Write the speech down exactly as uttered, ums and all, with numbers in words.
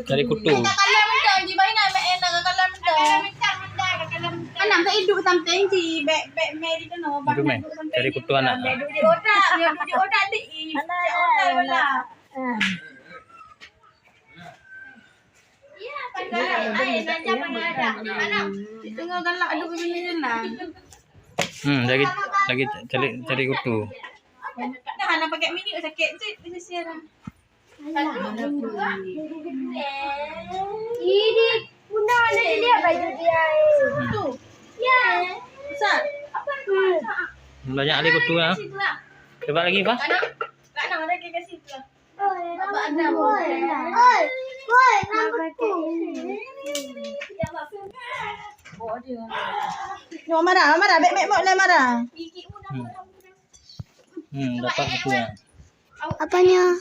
Cari kutu. Anang ka idup samping si bek bek meri tu noh. Idup meh. Cari kutu anak. Duduk di otak, dia duduk di otak di. Otak wala. Tengah galak duduk sini je lah. Hmm, lagi lagi cari cari kutu. Dah nak pakai minyak sakit cik di sisi orang. Ini bunda ada dia baju dia. Tu. Ya. Besar. Apa tu? Banyak kali kutu ya. Coba lagi, Pak. Anak, anak lagi kat situ. Oi, oi, oi, nak kutu. Nyoe marah, marah, bek mek mok lai marah. Hmm. Hmm, dapat kutu ya. Apanya?